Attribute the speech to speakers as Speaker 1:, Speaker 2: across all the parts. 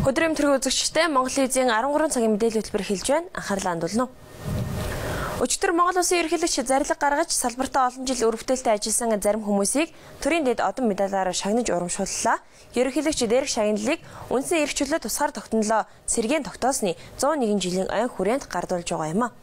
Speaker 1: Өдрийн төрийн үзэгчтэй Монгол телевизийн 13 цагийн мэдээлэл хөтөлбөр хэлж байна. Анхаарлаа хандуулна. Өчигдөр Монгол Улсын ерөнхийлөгч зарлиг гаргаж салбартаа олон жил үр бүтээлтэй ажилласан зарим хүмүүсийг төрийн дэд одон медалаар шагнаж урамшууллаа. Ерөнхийлөгч дээрх шагналыг үндсэн эрх чөлөө тусгаар тогтнолоо сэргээн тогтоосны 101 жилийн ойн хүрээнд гардуулж байгаа юм а.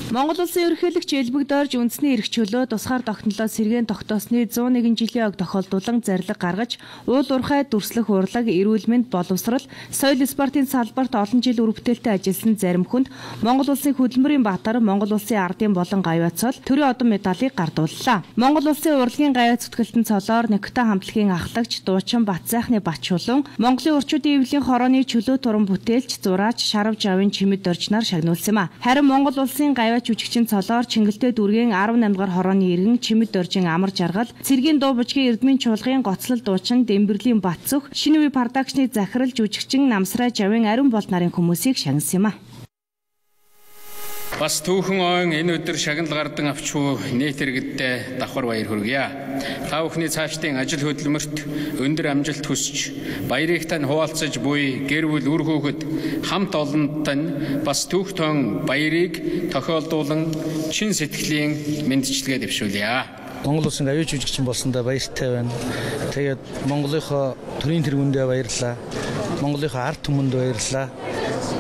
Speaker 2: Монгол Улсын ерөнхийлөгч Элбэг Дорж үндэсний эрх чөлөө тусгаар тогтнолоо сэргээн тогтоосны 101 жилийн ог тохиолдуулан зарлиг гаргаж, уул уурхай, дүрслэх урлаг, эрүүл мэнд, боловсрол, соёл спортын салбарт олон жил үр бүтээлтэй ажилласан зарим хүнд Монгол Улсын хөдөлмөрийн баатар, Монгол Улсын ардын болон гавьяа цол төрийн одон медалийг гардууллаа. Монгол Улсын урлагийн гавьяа зүтгэлтэн цолоор Никота хамтлагийн ахлагч Дуучин Батсайхны Батчулан, Монголын урчуудын эвлийн хорооны чөлөө туран бүтээлч Зураач Шарав Жавын Чимэд Доржнаар шагнуулсан юм а. Харин Монгол Улсын гавьяа жүжигчин цолоор Чингэлтэй дүүргийн 18 дугаар хорооны иргэн Чимэд Доржин Амар Жаргал, Цэргийн дуу бужгийн Эрдмийн чуулгын гоцлол дуучин Дэмбэрлийн Батцөх, Шинэ үе продакшны захирал жүжигчин Намсрай Жавын Ариун бол нарын хүмүүсийг шагнасан юм а.
Speaker 3: Бас түүхэн ойн энэ өдөр шагнал гардан авч буй нийт иргэддээ давхар баяр хүргье. Та бүхний цаашдын ажил хөдөлмөрт өндөр амжилт хүсэж, баярыг тань хуваалцаж буй гэр бүл үр хүүхэд хамт олонд тань бас түүх тоон баярыг тохиолдуулан чин сэтгэлийн мэндчилгээ дэвшүүлье.
Speaker 4: Монгол улсын аюул жүжигчин болсондоо баяртай байна. Тэгээд Монголынхоо төрийн тэргүүндээ баярлалаа. Монголынхоо ард түмэнд баярлалаа.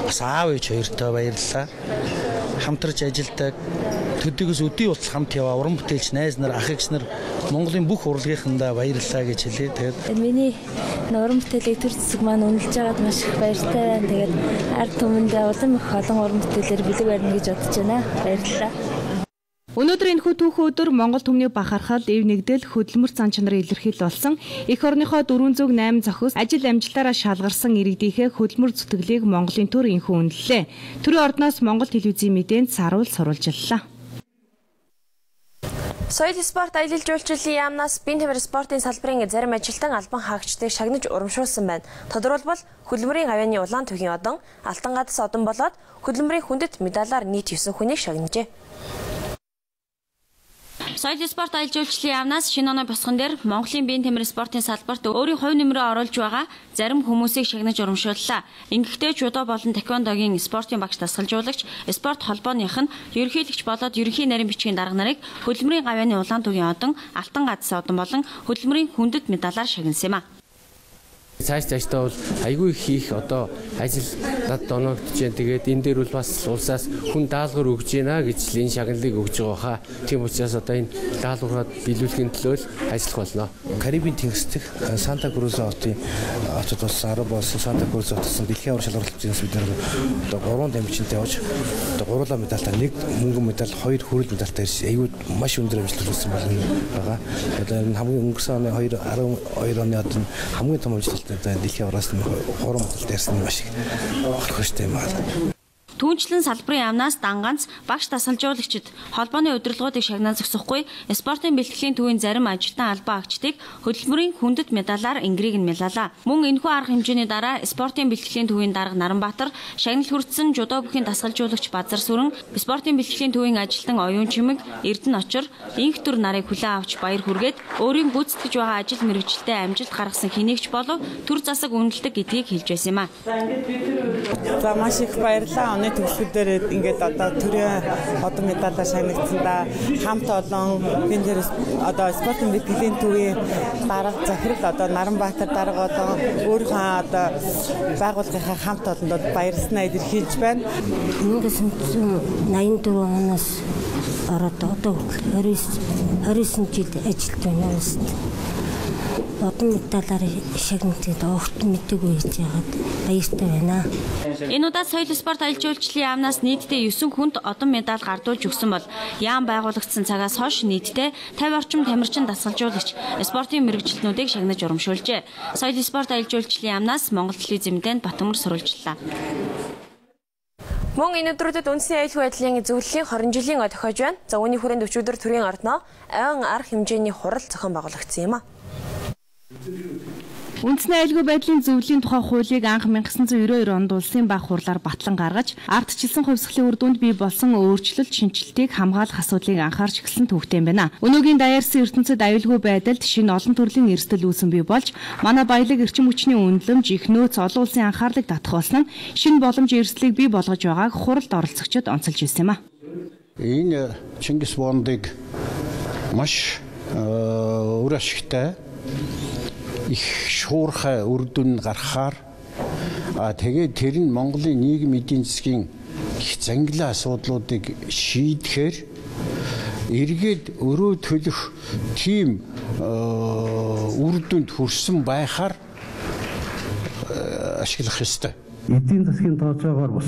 Speaker 4: Бас аав ээж хоёртоо баярлалаа. Хамтарч ажилдаг, төдийгөөс өдий болтол хамт яваа уран бүтээлч найз нар, ах эгч нар Монголын бүх урлагийнхандаа баярлалаа гэж хэлье. Тэгээд
Speaker 5: миний уран бүтээлийг төр зэсэг маань үнэлж байгаад маш их баяртай байна. Тэгээд ард түмэндээ улам их олон уран бүтээлээр бэлэг барина гэж бодож байна. Баярлалаа.
Speaker 2: Өнөөдөр энэхүү түүхэн өдөр Монгол түмний бахархал, эв нэгдэл, хөдөлмөр зан чанарын илэрхийлэл болсон эх орныхоо 408 зохис ажил амжилтаараа шалгарсан иргэдийнхээ хөдөлмөр зүтгэлийг Монголын төр энэхүү үнэллээ. Төрийн ордноос Монгол телевизийн мэдээнд саруул сурвалжлалаа.
Speaker 1: Соёл спорт аялал жуулчлалын яамнаас бие тамир спортын салбарын зарим ажилтан албан хаагчдыг шагнаж урамшуулсан байна. Тодорхойлбол хөдөлмөрийн авианы улаан төвийн одон, алтан гадас одон болоод хөдөлмөрийн хүндэт медалаар нийт 9 хүнийг шагнажээ.
Speaker 6: Соёл спорт аялал жуулчлалын яамнаас шинэ оноо босгон дээр Монголын биеийн тамир спортын салбарт өөрийн хувь нэмрээ оруулж байгаа зарим хүмүүсийг шагнаж урамшууллаа. Ингэхдээ жудо болон тэквондогийн спортын багш дасгалжуулагч, спорт холбооных нь ерөнхийлөгч болоод ерөнхий нарийн бичгийн дарга нарыг хөдөлмөрийн гавьяаны улаан төвийн одон, алтан гадас одон болон хөдөлмөрийн хүндэт медалаар шагнасан юм а.
Speaker 7: Цааш цаашдаа бол айгүй их хийх одоо ажил над доногдож байна. Тэгээд энэ дээр бол бас улсаас хүн даалгавар өгж байна гэж л энэ шагналыг өгж байгаа хаа. Тийм учраас одоо энэ даалгавраа биелүүлэхийн төлөө л ажиллах болно.
Speaker 8: Карибын тэнгис дэх Санта Крус хотын хотод болсон 10 болсон Санта Крус хотсон дэлхийн авар шалралтын бид нар одоо 3 дамжинтай явж одоо 3 медальтай, 1 мөнгөн медаль, 2 хүрэл медальтай ирсэн. Айгүй маш өндөр амжилт хүрсэн болно байгаа. Одоо энэ хамгийн өнгөрсөн оны 2 12 оны одоо хамгийн том амжилт дэлхийн авраас 3 медальтай ирсэн нь маш их хөрхөжтэй юм байна.
Speaker 6: Түүнчлэн салбарын яамнаас дан ганц багш дасгалжуулагчид холбооны удирдлагуудыг шагнаа зогсохгүй спортын бэлтгэлийн төвийн зарим ажилтан албан агчдыг хөдөлмөрийн хүндэт медалаар ингэрийг нь мэлалаа. Мөн энэхүү арга хэмжээний дараа спортын бэлтгэлийн төвийн дарга Наранбаатар, шагнал хүртсэн жудо бүхийн дасгалжуулагч Базар Сүрэн, спортын бэлтгэлийн төвийн ажилтан Оюун Чимэг, Эрдэнэ Очор, инх төр нарыг хүлээн авч баяр хүргээд өөрийн гүйцэтгэж байгаа ажил мэргэжилтэд амжилт гаргасан хэнийгч болов төр засаг үнэлдэг гэдгийг хэлж байсан юм а.
Speaker 9: За маш их баярлалаа. Төгсгөл дээр ингээд одоо төрийн одон медалаар шагнагдсандаа хамт олон энэ дээр одоо спортын бэлтгэлийн төвийн дарга захирал одоо Наранбаатар дарга болон өөрийнхөө одоо байгууллагынхаа хамт олонд бол баярласнаа илэрхийлж байна.
Speaker 10: 1984 оноос ороод одоо 29 жил ажиллаж байна улсад. Одон медалаар шагнагдаад огт мэдээгүй хийж яагаад баяртай байна.
Speaker 6: Энэ удаад соёл спорт аялал жуулчлалын яамнаас нийтдээ 9 хүнд одон медаль гардуулж өгсөн бол яам байгуулагдсан цагаас хойш нийтдээ 50 орчим тамирчин дасгалжуулагч спортын мэргэжилтнүүдийг шагнаж урамшуулжээ. Соёл спорт аялал жуулчлалын яамнаас Монгол телевизийн мэдээнд Батөмөр сурвалжлаа.
Speaker 1: Мөн энэ өдрүүдэд үндэсний аюулгүй байдлын зөвлөлийн 20 жилийн ой тохиож байна. За үүний хүрээнд өчигдөр төрийн ордноо ойн арга хэмжээний хурал зохион байгуулагдсан юм а.
Speaker 2: Үндэсний аюулгүй байдлын зөвлөлийн тухай хуулийг анх 1992 онд улсын баг хурлаар батлан гаргаж, ардчилсан хувьсгалын үр дүнд бий болсон өөрчлөлт шинэчлэлтийг хамгаалах асуудлыг анхаарч эхэлсэн төвхтэй юм байна. Өнөөгийн даяарсан ертөнцид аюулгүй байдалд шинэ олон төрлийн эрсдэл үүсэн бий болж, манай баялаг эрчим хүчний үнэлэмж их нөөц олон улсын анхаарлыг татах болсон нь шинэ боломж эрсдлийг бий болгож байгааг хуралд оролцогчид онцолж ирсэн юм а.
Speaker 11: Энэ Чингис Бондыг маш үр ашигтай их шуурхай үр дүн гаргахаар тэгээд тэр нь Монголын нийгэм эдийн засгийн их зангилаа асуудлуудыг шийдэхээр эргээд өрөө төлөх тийм үр дүнд хүрсэн байхаар ашиглах ёстой.
Speaker 12: Эдийн засгийн тооцоогоор бус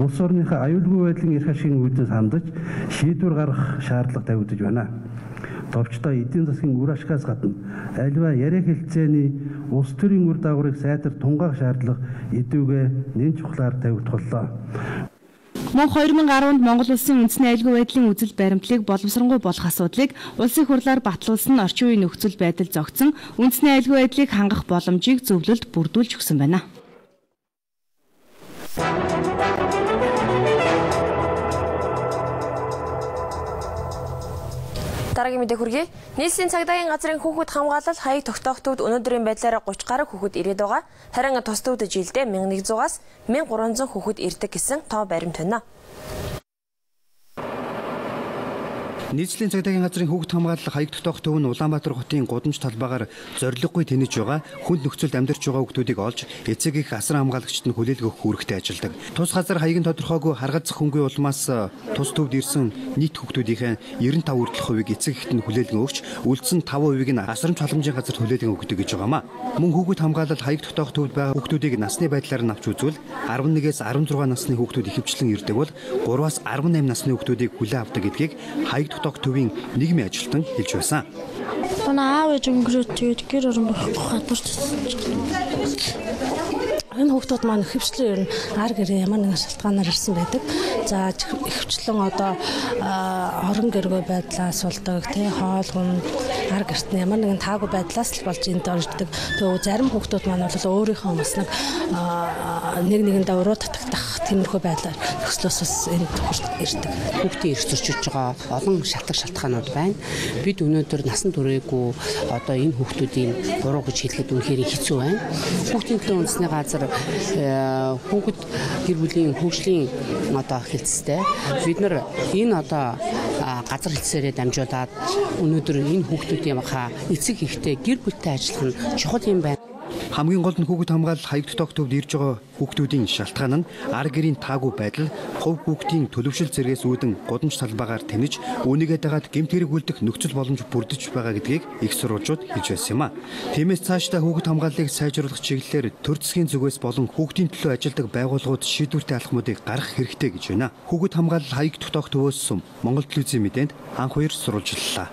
Speaker 12: улс орныхоо аюулгүй байдлын эрх ашигын үүднээс хандаж шийдвэр гаргах шаардлага тавигдаж байна. Товчдоо эдийн засгийн үр ашигаас гадна аливаа яриа хэлцээний улс төрийн үр дагаврыг сайтар тунгаах шаардлага идэвхтэй нэн чухлаар тавигдах боллоо.
Speaker 2: Мөн 2010-нд Монгол улсын үндэсний аюулгүй байдлын үзэл баримтлалыг боловсронгуй болох асуудлыг улсын хурлаар батлуулсан нь орчин үеийн нөхцөл байдал зогцсон үндэсний аюулгүй байдлыг хангах боломжийг зөвлөлд бүрдүүлж өгсөн байна.
Speaker 1: Дараагийн мэдээ хүргэе. Нийслэлийн цагдаагийн газрын хүүхэд хамгаалал хаяг тогтоох төвд өнөөдрийн байдлаар 30 гаруй хүүхэд ирээд байгаа. Харин тус төвд жилдээ 1100-аас 1300 хүүхэд ирдэг гэсэн тоо баримт байна.
Speaker 13: Нийслэлийн цагдаагийн газрын хүүхэд хамгаалал хаяг тогтоох төв нь Улаанбаатар хотын гудамж талбайгаар зорилгогүй тэнэж байгаа хүнд нөхцөлд амьдарч байгаа хүүхдүүдийг олж эцэг их асран хамгаалагчид нь хүлээлгэх өгөх үүрэгтэй ажилладаг. Тус газар хаяг нь тодорхойгүй харгацах хүнгүй улмаас тус төвд ирсэн нийт хүүхдүүдийнхээ 95 хүртэлх хувийг эцэг эхэд нь хүлээлгэн өгч үлдсэн 5%-ийг нь асрамж халамжийн газарт хүлээлгэн өгдөг гэж байгаамаа. Мөн хүүхэд хамгаалал хаяг тогтоох төвд байгаа хүүхдүүдийг насны байдлаар нь авч үзвэл 11-ээс 16 насны хүүхдүүд ихэвчлэн ирдэг бол 3-аас 18 насны хүүхдүүдийг хүлээн авдаг гэдгийг хаяг тогтоох төвийн нийгмийн ажилтан хэлж байсан.
Speaker 14: Манай аав ээж өнгөрөөд тэгээд гэр орон байхгүй гадарч. Энэ хүүхдүүд маань ихэвчлэн ер нь ар гэрээ ямар нэгэн шалтгаанаар ирсэн байдаг. За ихэвчлэн одоо орон гэргүй байдлаас болдог, тий хоол хүнд ар гэрт нь ямар нэгэн таагүй байдлаас л болж энд орждаг. Тэгээ зарим хүүхдүүд маань бол өөрийнхөө бас нэг нэгэндээ уруу татагдах тиймэрхүү байдлаар нөхцлөөс бас энд ирдэг.
Speaker 15: Хүүхдийн эрх зөрчиж байгаа олон шалтгаан шалтгаанууд байна. Бид өнөөдөр насан туршаагүй одоо энэ хүүхдүүдийн буруу гэж хэлэхэд үнэхээр хэцүү байна. Хүүхдийн төлөө үндэсний газар хүүхэд гэр бүлийн хөгжлийн одоо хэлцтэй. Бид нар энэ одоо газар хэлцээрээ дамжуулаад өнөөдөр энэ хүүхдүүдийн эцэг эхтэй гэр бүлтэй ажиллах нь чухал юм байна.
Speaker 13: Хамгийн гол нь хүүхэд хамгаалал хаяг тогтоох төвд ирж байгаа хүүхдүүдийн шалтгаан нь ар гэрийн таагүй байдал, хувь хүүхдийн төлөвшил зэргээс үүдэн гудамж талбайгаар тэнэж, үүнийгээ дагаад гэмт хэрэг үлдэх нөхцөл боломж бүрдэж байгаа гэдгийг их сурвалжууд хэлж байсан юм а. Тиймээс цаашдаа хүүхэд хамгааллыг сайжруулах чиглэлээр төр засгийн зүгээс болон хүүхдийн төлөө ажилладаг байгууллагууд шийдвэртэй алхмуудыг гаргах хэрэгтэй гэж байна. Хүүхэд хамгаалал хаяг тогтоох төвөөс Монгол телевизийн мэдээнд анх хоёр сурвалжлалаа.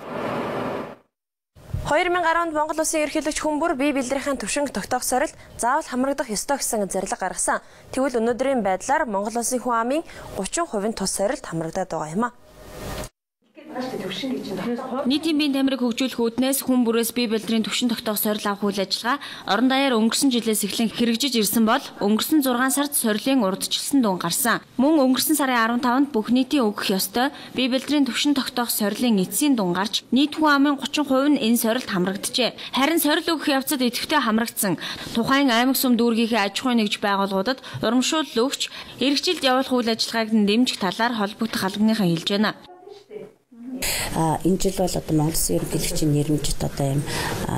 Speaker 1: 2010-нд Монгол улсын ерөнхийлөгч Хүмүүр бие билдрийн төвшинг тогтоох сорилт заавал хамрагдах ёстой гэсэн зорилго гаргасан. Тэгвэл өнөөдрийн байдлаар Монгол улсын хүн амын 30% нь тус сорилт хамрагдаад байгаа юм а.
Speaker 6: Нийтийн биеийн тамирыг хөгжүүлэх үүднээс хүн бүрээс бие билдрийн төвшин тогтоох сорил авах үйл ажиллагаа орон даяар өнгөрсөн жилээс эхлэн хэрэгжиж ирсэн бол өнгөрсөн 6 сард сорилын урдчилсан дүн гарсан. Мөн өнгөрсөн сарын 15-нд бүх нийтийн өгөх ёстой бие билдрийн төвшин тогтоох сорилын эцсийн дүн гарч нийт хүн амын 30% нь энэ сорилт хамрагджээ. Харин сорил өгөх явцад идэвхтэй хамрагдсан тухайн аймаг сүм дүүргийнхээ аж ахуйн нэгж байгууллагуудад урамшуулал өгч эх жилд явуулах үйл ажиллагааг нь дэмжих талаар холбогдох албаныхан хэлж байна.
Speaker 16: Энэ жил бол одоо Монгол Улсын ерөнхийлөгчийн нэрмжит одоо юм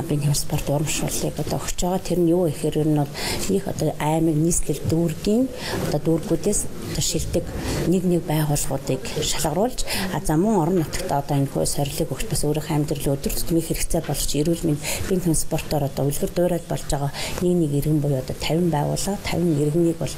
Speaker 16: биеийн тамир спорт урамшууллыг одоо өгч байгаа. Тэр нь юу гэхээр ер нь бол их одоо аймаг нийслэл дүүргийн одоо дүүргүүдээс одоо шилдэг нэг нэг байгууллагуудыг шалгаруулж за мөн орон нутагт одоо энэ хөө сорилыг өгч бас өөрийнхөө амьдрал өдөр тутмын хэрэгцээ болж эрүүл мэнд биеийн тамир спортоор одоо үлгэр дуурайл болж байгаа нэг нэг иргэн буюу одоо 50 байгууллага 50 иргэнийг бол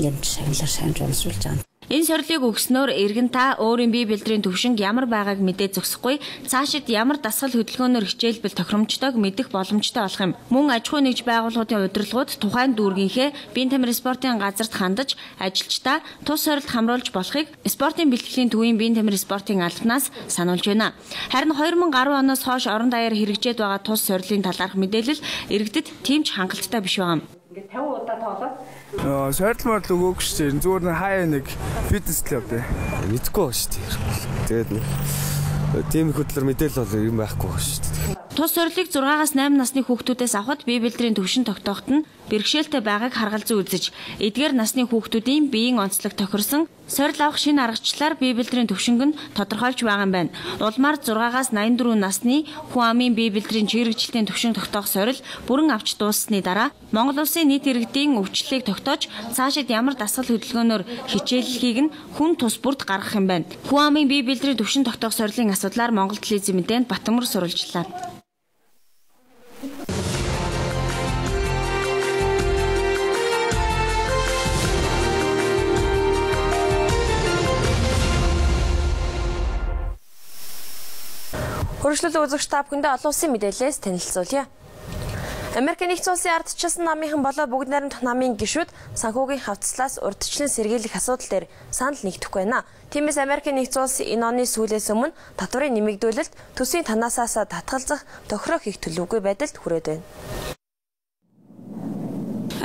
Speaker 16: нэрмж шагналаар шагнаж урамшуулж байгаа.
Speaker 6: Энэ сорилыг өгснөөр иргэн та өөрийн бие бэлдрийн түвшинг ямар байгааг мэдээ зогсохгүй, цаашид ямар дасгал хөдөлгөөнөөр хичээлбэл тохиромжтойг мэдэх боломжтой болох юм. Мөн аж ахуйн нэгж байгууллагуудын удирдлагууд тухайн дүүргийнхээ биеийн тамир спортын газарт хандаж ажилчдаа тус сорилт хамруулж болохыг спортын бэлтгэлийн төвийн биеийн тамир спортын албанаас сануулж байна. Харин 2010 оноос хойш орон даяар хэрэгжээд байгаа тус сорилын талаарх мэдээлэл иргэдэд тийм ч хангалттай биш байгаа юм.
Speaker 17: Ингээд 50 удаа тоглоод
Speaker 18: сорилт морил өгөөгүй шүү дээ. Зүгээр нэг хаяа нэг фитнес клуб дээ.
Speaker 19: Мэдгүй байгаа шүү дээ. Тэгээд нэг тийм их хөдлөр мэдээлэл бол юм байхгүй байгаа шүү дээ.
Speaker 6: Тус сорилыг 6-аас 8 насны хүүхдүүдээс авахд бие бэлдрийн түвшин тогтооход нь бэрхшээлтэй байгааг харгалзан үзэж, эдгээр насны хүүхдүүдийн биеийн онцлог тохирсон сорил авах шинэ аргачлалаар бие бэлдрийн түвшинг нь тодорхойлж байгаа юм байна. Улмаар 6-аас 84 насны хүн амын бие бэлдрийн чийрэгжилтийн түвшин тогтоох сорил бүрэн авч дууссаны дараа Монгол улсын нийт иргэдийн өвчлөлийг тогтоож цаашид ямар дасгал хөдөлгөөнөөр хичээллэхийг нь хүн тус бүрд гаргах юм байна. Хүн амын бие бэлдрийн түвшин тогтоох сорилын асуудлаар Монгол телевизийн мэдээнд Батөмөр сурвалжлаа.
Speaker 1: Хөрвүүлэн үзэгч та бүхэндээ олон улсын мэдээлэлээс танилцуулъя. Америк нэгдсэн улсын ардчилсан намынхан болоо бүгд найрамдах намын гишүүд санхүүгийн хавцлаас урьдчилан сэргийлэх асуудал дээр санал нэгдэхгүй байна. Тиймээс Америк нэгдсэн улс энэ оны сүүлээс өмнө татварын нэмэгдүүлэлт төсвийн танаасаас татгалзах тохироо хийх төлөвгүй байдалд хүрээд байна.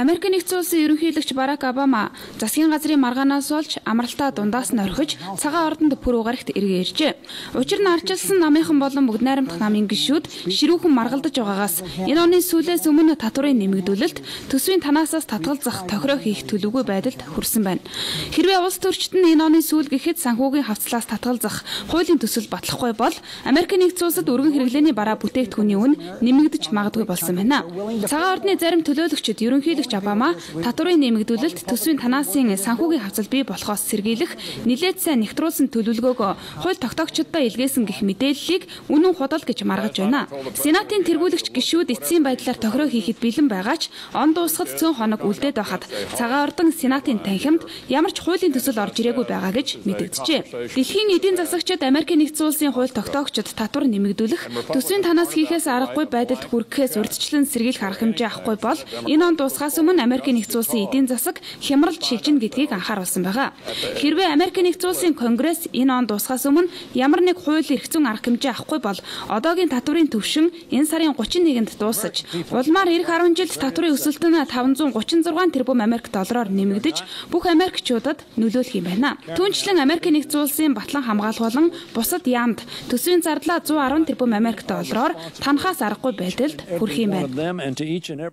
Speaker 20: Америк нэгдсэн улсын ерөнхийлөгч Барак Обама засгийн газрын маргаанаас болж амралтаа дундаас нь орхиж цагаан ордонд пүрэв гарагт эргээ иржээ. Учир нь ардчилсан намынхан болон бүгд найрамдах намын гишүүд ширүүхэн маргалдаж байгаагаас энэ оны сүүлээс өмнө татварын нэмэгдүүлэлт төсвийн танаасаас татгалзах тохироо хийх төлөвгүй байдалд хүрсэн байна. Хэрвээ улс төрчид нь энэ оны сүүл гэхэд санхүүгийн хавцлаас татгалзах хуулийн төсөл батлахгүй бол Америк нэгдсэн улсад өргөн хэрэглээний бараа бүтээгдэхүүний үн нэмэгдэж магадгүй болсон байна. Цагаан ордны зарим төлөөлөгчид ерөнхийлөгч Обама татварын нэмэгдүүлэлт төсвийн танаасын санхүүгийн хавцал бий болохоос сэргийлэх нэлээд сайн нэгтрүүлсэн төлөвлөгөөгөө хууль тогтоогчдод илгээсэн гэх мэдээллийг үнэн худал гэж маргаж байна. Сенатын тэргүүлэгч гишүүд эцсийн байдлаар тохироо хийхэд бэлэн байгаа ч он дуусахад цөөн хоног үлдээд байхад цагаан ордон Сенатын танхимд ямар ч хуулийн төсөл орж ирээгүй байгаа гэж мэдэгджээ. Дэлхийн эдийн засагчид Америкийн нэгдсэн улсын хууль тогтоогчид татвар нэмэгдүүлэх төсвийн танаас хийхээс аргагүй байдалд хүргэхээс урьдчилан сэргийлэх арга хэмжээ авахгүй бол энэ он дуусахаас өмнө Америкийн нэгдсэн улсын эдийн засаг хямралд шилжинэ гэдгийг анхааруулсан байгаа. Хэрвээ Америкийн нэгдсэн улсын Конгресс энэ он дуусахаас өмнө ямар нэг хууль эрх зүйн арга хэмжээ авахгүй бол одоогийн татварын түвшин энэ сарын 31-нд дуусаж, улмаар ирэх 10 жилд татварын өсөлт нь 536 тэрбум Америк доллараар нэмэгдэж бүх Америкчуудад нөлөөлөх юм байна. Түүнчлэн Америкийн нэгдсэн улсын батлан хамгаалах болон бусад яамд төсвийн зардлаа 110 тэрбум Америк доллараар танахаас аргагүй байдалд хүрэх юм байна.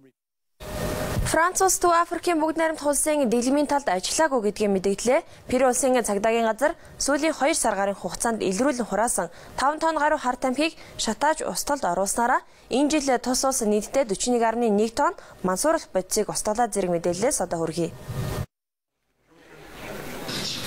Speaker 1: Франц улс Төв Африкийн бүгд найрамдах улсын дэглэмийн талд ажиллаагүй гэдгийг мэдэгдлээ. Перу улсын цагдаагийн газар сүүлийн 2 сар гарын хугацаанд илрүүлэн хураасан 5 тонн гаруй хар тамхиг шатааж устгалд оруулснараа энэ жил тус улс нийтдээ 41.1 тонн мансууруулах бодисыг устгалаа зэрэг мэдээллээс одоо хүргэе.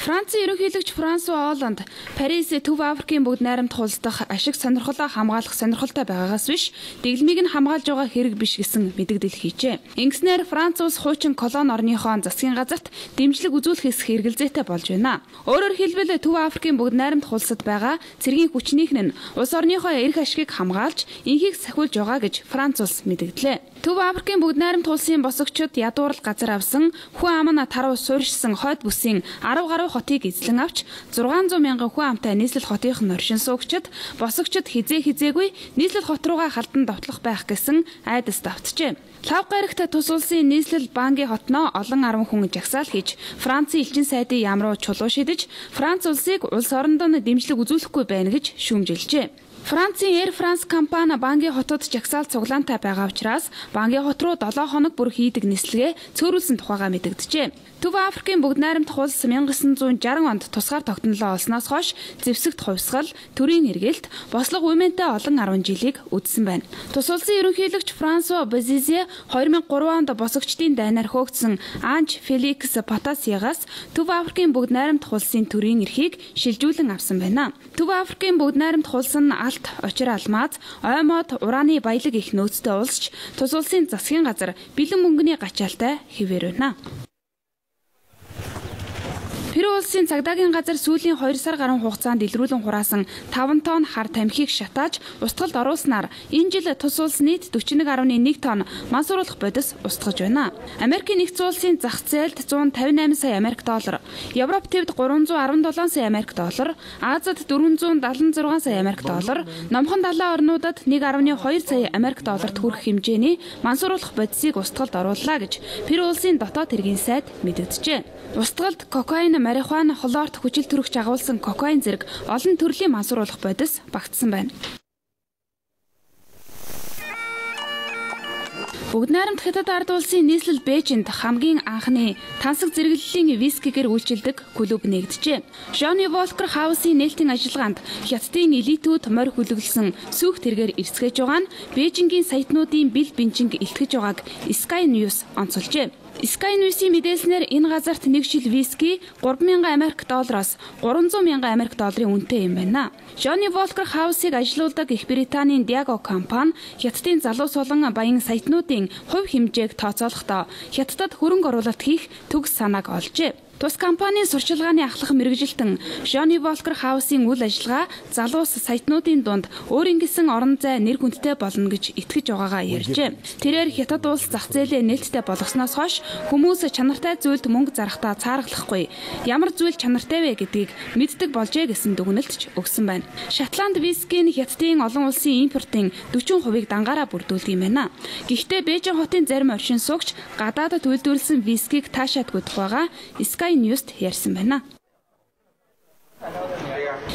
Speaker 20: Францын ерөнхийлөгч Франсуа Олланд Парис Төв Африкийн бүгд найрамдах улс дахь ашиг сонирхолоо хамгаалах сонирхолтой байгаагаас биш дэглэмийг нь хамгаалж байгаа хэрэг биш гэсэн мэдэгдэл хийжээ. Ингэснээр Франц улс хуучин колони орныхоо засгийн газарт дэмжлэг үзүүлэхээс хэрэгэлзээтэй болж байна. Өөрөөр хэлбэл Төв Африкийн бүгд найрамдах улсад байгаа цэргийн хүчнийх нь улс орныхоо эрх ашигыг хамгаалж инхийг сахиулж байгаа гэж Франц улс мэдэгдлээ. Төв Африкийн бүгд найрамдах улсын босогчид ядуурл газар авсан хүн ам нь таруу суурьшсан хойд бүсийн 10 гаруй хотыг эзлэн авч 600 мянган хүн амтай нийслэл хотынх нь оршин суугчид босогчид хизээ хизээгүй нийслэл хот руугаа халдан довтлох байх гэсэн айдас давтжээ. Лав гарагт тус улсын нийслэл Банги хотноо олон арван хүн жагсаал хийж Францын элчин сайдын яам руу чулуу шидэж Франц улсыг улс орондоо дэмжлэг үзүүлэхгүй байна гэж шүүмжилжээ. Францын Air France компани Банги хотод жагсаал цуглаантай байгаа учраас Банги хот руу 7 хоног бүр хийдэг нислэгээ цөөрүүлсэн тухайгаа мэдэгджээ. Төв Африкийн бүгд найрамдах улс 1960 онд тусгаар тогтнолоо олсноос хойш зэвсэгт хувьсгал, төрийн эргэлт, бослого үмэнтэй олон 10 жилийг үдсэн байна. Тус улсын ерөнхийлөгч Франсуа Бозизе 2003 онд босогчдын дайнаар хөөгдсөн Анж Феликс Патасиагаас Төв Африкийн бүгд найрамдах улсын төрийн эрхийг шилжүүлэн авсан байна. Төв Африкийн бүгд найрамдах улс нь алт, очир алмаз, ой мод, ураны баялаг их нөөцтэй улсч тус улсын засгийн газар бэлэн мөнгөний гачаалтай хэвээр байна. Перу улсын цагдаагийн газар сүүлийн 2 сар гаруй хугацаанд илрүүлэн хураасан 5 тонн хар тамхиг шатааж устгалд оруулснаар энэ жил тус улс нийт 41.1 тонн мансууруулах бодис устгаж байна. Америкийн нэгдсэн улсын зах зээлд 158 сая Америк доллар, Европ твд 317 сая Америк доллар, Азад 476 сая Америк доллар, Номхон далайн орнуудад 1.2 сая Америк долларт хүрэх хэмжээний мансууруулах бодисыг устгалд орууллаа гэж Перу улсын дотоод хэргийн сайд мэдэгджээ. Устгалд кокаин, марихуана, хлорт, хүчил төрөгч агуулсан кокаин зэрэг олон төрлийн мансууруулах бодис багтсан байна. Бүгд найрамд Хятад ард улсын нийслэл Бээжинд хамгийн анхны тансаг зэрэглэлийн вискигээр үйлчилдэг клуб нэгджээ. Johnny Walker House-ийн нээлтийн ажиллагаанд Хятадын элитүүд морь хүлэглэсэн сүүх тэргээр эрсгэж байгаа нь Бээжингийн саятнуудын бэл бэнчинг илтгэж байгааг Sky News онцолжээ. Sky News-ийн мэдээлснээр энэ газарт нэг шил виски 3000 Америк доллароос 300,000 Америк долларын үнэтэй юм байна. Johnny Walker House-ыг ажилуулдаг Их Британийн Diageo компани Хятадын залуус болон баян саятнуудын хувь хэмжээг тооцоолохдоо Хятадд хөрөнгө оруулалт хийх төгс санааг олжээ. Тус компанийн сурчилгааны ахлах мэргэжилтэн Johnny Walker House-ийн үйл ажиллагаа залуус саятнуудын дунд өөрийн гэсэн орон зай нэр хүндтэй болно гэж итгэж байгаагаа ярьжээ. Тэрээр Хятад улс зах зээлээ нээлттэй болгосноос хойш хүмүүс чанартай зүйлд мөнгө зарахтаа цааргалахгүй ямар зүйл чанартай вэ гэдгийг мэддэг болжээ гэсэн дүгнэлт ч өгсөн байна. Шотланд виски нь Хятадын олон улсын импортын 40%-ийг дангаараа бүрдүүлдэг юм байна. Гэхдээ Бээжин хотын зарим оршин суугч гадаадд үйлдвэрлэсэн вискиг таашаадгүй тухайгаа Sky News-т ярьсан байна.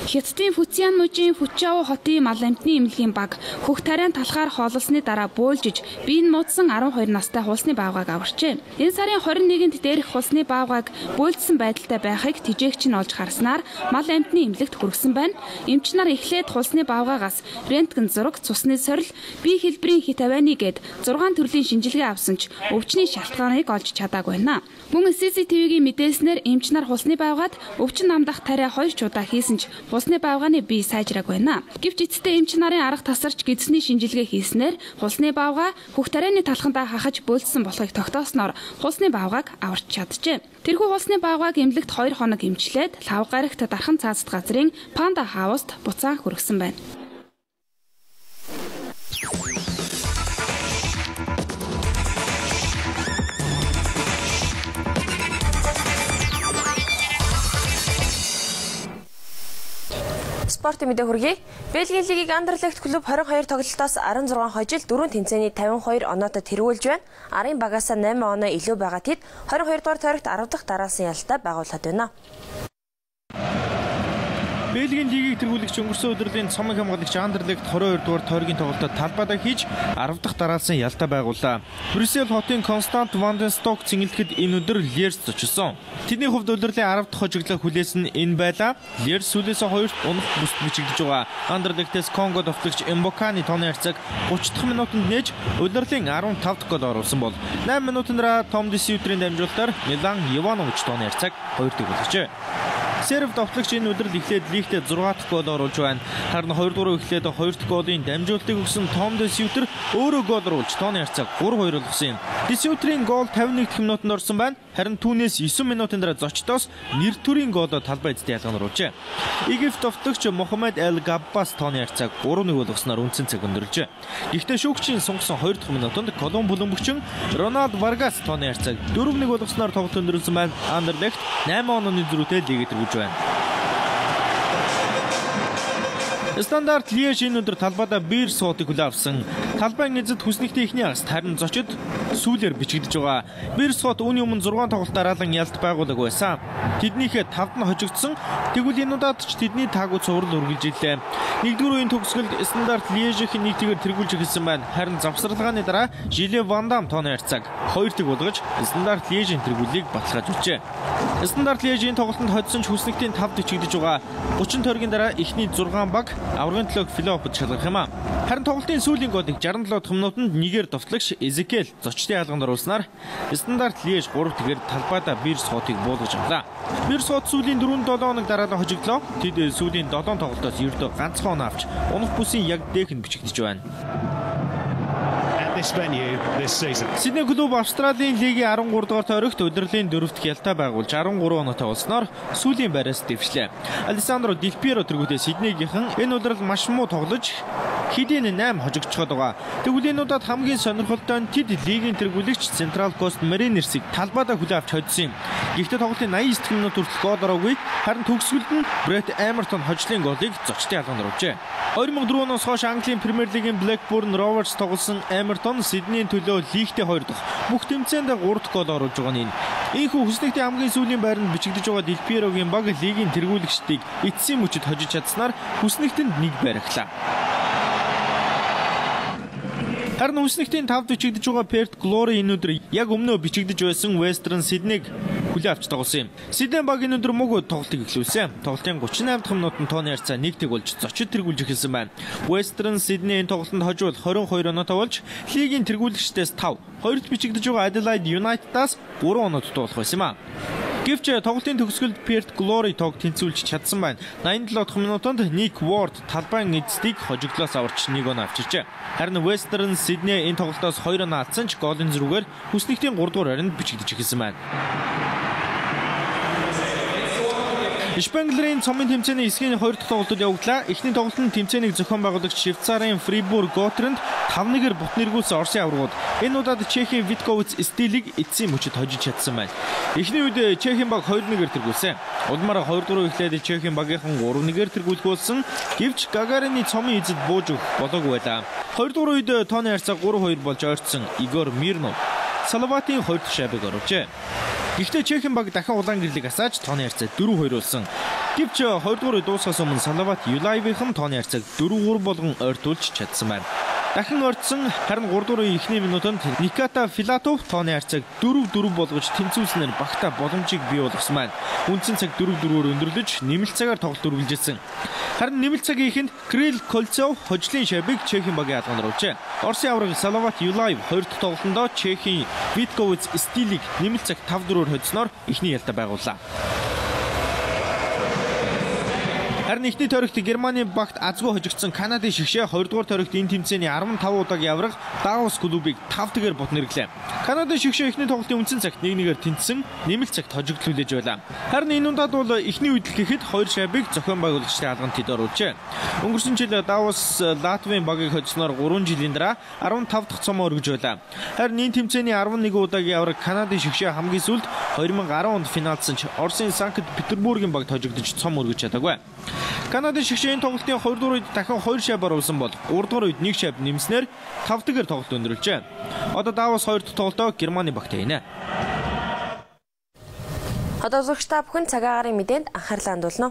Speaker 20: Хятадын Фүцян мужийн Фүчао хотын мал амьтны эмнэлгийн баг хөх тариан талхаар хооллосны дараа бөөлжиж бие нь муудсан 12 настай хулсны баавгайг аварчээ. Энэ сарын 21-нд дээрх хулсны баавгайг бөөлжсөн байдалтай байхыг тэжээгч нь олж харснаар мал амьтны эмнэлэгт хүргэсэн байна. Эмч нар эхлээд хулсны баавгайгаас рентген зураг, цусны сорил, бие хэлбэрийн хит авианы гээд 6 төрлийн шинжилгээ авсан ч өвчний шалтгааныг олж чадаагүй байна. Мөн CCTV-гийн мэдээлснээр эмч нар хулсны баавгайд өвчин намдах тариа 2 ч удаа хийсэн ч хулсны баавгайны бие сайжрааг байна. Гэвч эцэстээ эмч нарын арга тасарч гэдэсний шинжилгээ хийснээр хулсны баавгай хөх тарианы талхандаа хахаж бөөлдсөн болохыг тогтоосноор хулсны баавгайг аварч чаджээ. Тэрхүү хулсны баавгайг эмнэлэгт 2 хоног эмчлээд лав гарагт дархан цаазат газрын Панда Хауст буцаан хүргэсэн байна.
Speaker 1: Спортын мэдээ хүргэе. Бельгийн лигийг Андерлехт клуб 22 тоглолтоос 16 хожил 4 тэмцээний 52 оноотой тэргүүлж байна. Арын багаас 8 оноо илүү байгаа тэд 22 дугаар тойрогт 10 дахь дараалсан ялалтаа байгуулад байна.
Speaker 17: Бельгийн лигийг тэргүүлэгч өнгөрсөн өдрийн цомог хамгаалагч Андерлехт 22 дугаар тойргийн тоглолтод талбайдаа хийж 10 дахь дараалсан ялалтаа байгууллаа. Брюссел хотын Констант Ванденсток цэнгэлдэхэд энэ өдөр Лерс зочилсон. Тэдний хувьд улирлын 10 дахь хожигдлоо хүлээсэн энэ байлаа. Лерс сүүлээсээ 2-т унах бүст бичигдэж байгаа. Андерлехтээс Конго довтлогч Эмбоканы тооны харьцааг 30 дахь минутанд нээж улирлын 15 дахь гол оруулсан бол 8 минутын дараа Том Десютрийн дамжуулалтаар Милан Иванович тооны харьцааг 2-1 болгожээ. Серв довтлогч энэ өдрөл эхлээд лигтээ 6 дахь гол оруулж байна. Харин 2 дугаар эхлээд 2 дахь голын дамжуулалтыг өгсөн Том Десютер өөрөө гол оруулж тооны харьцааг 3-2 болгосон юм. Десютрийн гол 51 дахь минутанд орсон байна. Харин түүнээс 9 минутын дараа зочдоос нэр төрийн голоо талбай эзэд ялган оруулжээ. Египт довтлогч Мохаммед Эл Габбас тооны харьцааг 3-1 болгосноор үндсэн цаг өндөрлжээ. Гэхдээ шүүгчийн сунгасан 2 дахь минутанд Колумб бүлэмбэгчин Роналд Варгас тооны харьцааг 4-1 болгосноор тоглолт өндөрлсөн байна. Андерлехт 8 онооны зөрүүтэй лигийг тэргүүлж байна. Стандарт Лиэж энэ өдөр талбайдаа Бирсотыг хүлээн авсан. Талбайн эзэд хүснэгтийн эхний хагас харин зочид сүүлээр бичигдэж байгаа. Бирсот үүний өмнө 6 тоглолт дараалан ялт байгуулаг байсан. Тэднийхээ 5-д нь хожигдсон. Тэгвэл энэ удаад ч тэдний таагүй цуврал үргэлжиллээ. Нэгдүгээр үеийн төгсгөлд Стандарт Лиэжийнх нийтгээр тэргүүлж эхэлсэн байна. Харин завсарлагын дараа Жиле Ван Дам тооны харьцааг 2-1 болгож Стандарт Лиэжийн тэргүүллийг баталгаажуулжээ. Стандарт Лиэжийн тоглолтод хоцсон ч хүснэгтийн 5-д бичигдэж байгаа. 30 тойргийн дараа эхний 6 баг аврагын төлөөх плей-оффд шалгарх юм а. Харин тоглолтын сүүлийн голыг 67 дахь минутанд нэгээр довтлогч Эзекел зочдын хаалганд оруулснаар Стандарт Лиэж 3-1-ээр талбайдаа Бирсотыг буулгаж авлаа. Бирсот сүүлийн 4-7 хоног дараалан хожигдлоо. Тэд сүүлийн 7 тоглолтоос ердөө ганцхан оноо авч унах бүсийн яг дээхэнд бичигдэж байна.
Speaker 21: this venue this season.
Speaker 17: Сидней клуб Австралийн лигийн 13 дугаар тойрогт удирдлын 4 дахь ялтаа байгуулж 13 оноотой болсноор сүүлийн байраас дэвшлээ. Алессандро Дел Пьеро тэргүүтээ Сиднейгийнхэн энэ удирдал маш муу тоглож хэдийн 8 хожигдчиход байгаа. Тэгвэл энэ удаад хамгийн сонирхолтой нь тэд лигийн тэргүүлэгч Central Coast Mariners-ыг талбайдаа хүлээн авч хоцсон юм. Гэхдээ тоглолтын 89 минут хүртэл гол ороогүй. Харин төгсгөлд нь Брэт Эмертон хожлын голыг зочдын алганд оруулжээ. 2004 оноос хойш Английн Премьер Лигийн Blackburn Rovers тоглосон Эмертон Сиднейн төлөө лигтээ 2 дахь, бүх тэмцээнд 3 дахь гол оруулж байгаа нь энэ. Ийхүү хүснэгтийн хамгийн сүүлийн байранд бичигдэж байгаа Дел Пьерогийн баг лигийн тэргүүлэгчдийг эцсийн мөчид хожиж чадсанаар хүснэгтэнд 1 байр ахлаа. Харин хүснэгтийн 5-д бичигдэж байгаа Perth Glory энэ өдөр яг өмнөө бичигдэж байсан Western Sydney-г хүлээн авч тоглосон юм. Сидней баг энэ өдөр мөг тоглолтыг эхлүүлсэн. Тоглолтын 38 дахь минутанд тооны харьцаа 1-1 болж зочид тэргүүлж эхэлсэн байна. Western Sydney энэ тоглолтод хожвол 22 оноотой болж лигийн тэргүүлэгчдээс 5, 2-д бичигдэж байгаа Adelaide United-аас 3 оноо дутуу болох байсан юм а. Гэвч тоглолтын төгсгөлд Perth Glory тоог тэнцвүүлж чадсан байна. 87 дахь минутанд Nick Ward талбайн эцдийг хожигдлоос аварч 1 оноо авчирчээ. Харин Western Sydney энэ тоглолтоос 2 оноо алдсан ч голын зэрүүгээр хүснэгтийн 3 дугаар байранд бичигдэж эхэлсэн байна. Шпенглерийн цомын тэмцээний эсхийн 2 дахь тоглолтод явагдлаа. Эхний тоглолт нь тэмцээнийг зохион байгуулагч Швейцарын Фрибург Готренд 5-1-ээр бут нэргүүлсэн Оросын аваргууд энэ удаад Чехийн Витковиц Стилийг эцсийн мөчид хожиж чадсан байна. Эхний үед Чехийн баг 2-1-ээр тэргүүлсэн. Улмаар 2 дугаар эхлээд Чехийн багийнхан 3-1-ээр тэргүүлэх болсон. Гэвч Гагарины цомын эзэд бууж өгөх болоогүй байлаа. 2 дугаар үед тооны харьцаа 3-2 болж ойртсон Игор Мирнов Салаватын 2 дахь шайбыг оруулжээ. Гэхдээ Чехийн баг дахин улаан гэрлийг асааж тооны харьцаа 4-2 болсон. Гэвч 2 дугаар үе дуусахаас өмнө Салават Юлаевийнхан тооны харьцааг 4-3 болгон ойртуулж чадсан байна. Дахин ойртсон, харин 3 дугаар үеийн эхний минутанд Никита Филатов тооны харьцааг 4-4 болгож тэнцвүүлснээр багтаа боломжийг бий болгосон байна. Үндсэн цаг 4-4-оор өндөрлөж нэмэлт цагаар тоглолт үргэлжилсэн. Харин нэмэлт цагийн эхэнд Кирилл Кольцов хожлын шайбыг Чехийн багийн алганд оруулжээ. Оросын аварга Салават Юлаев 2 дахь тоглолтондоо Чехийн Витковиц Стилийг нэмэлт цаг 5-4-оор хоцсноор эхний ялтаа байгууллаа. Харин эхний тойрогт Германы багт азгүй хожигдсон Канадын шигшээ 2 дугаар тойрогт энэ тэмцээний 15 удаагийн аварга Давос клубыг 5-1-ээр бут нэрглээ. Канадын шигшээ эхний тоглолтын үндсэн цагт 1-1-ээр тэнцсэн, нэмэлт цагт хожигдлүүлж байлаа. Харин энэ удаад бол эхний үед л гэхэд 2 шайбыг зохион байгуулагчдын алганд тэд оруулжээ. Өнгөрсөн жил Давос Латвийн багийг хоцсноор 3 жилийн дараа 15 дахь цомоо өргөж байлаа. Харин энэ тэмцээний 11 удаагийн аварга Канадын шигшээ хамгийн сүүлд 2010 онд финалдсан ч Оросын Санкт Петербургийн багт хожигдож цом өргөж чадаагүй. Канадын шигшээ энэ тоглолтын 2 дугаар үед дахин 2 шайб оруулсан бол 3 дугаар үед 1 шайб нэмснээр 5-1-ээр тоглолт өндөрлөжээ. Одоо Давос 2 дахь тоглолтоо Германы багтай хийнэ.
Speaker 1: Одоо үзэгч та бүхэн цагаагаар мэдээнд анхаарлаа хандуулна.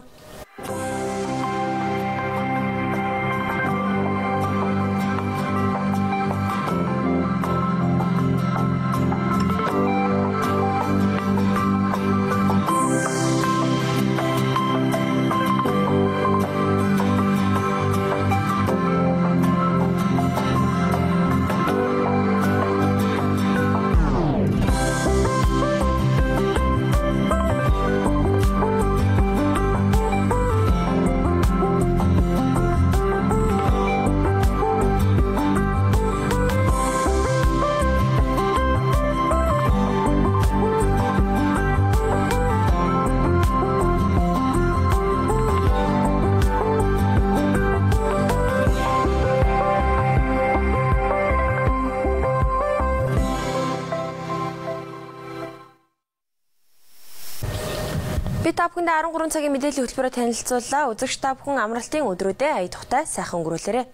Speaker 1: Би та бүхэндээ 13 цагийн мэдээллийн хөтөлбөрөөр танилцууллаа. Үзэгч та бүхэн амралтын өдрүүдэд ая тухтай сайхан өнгөрүүлээрэй.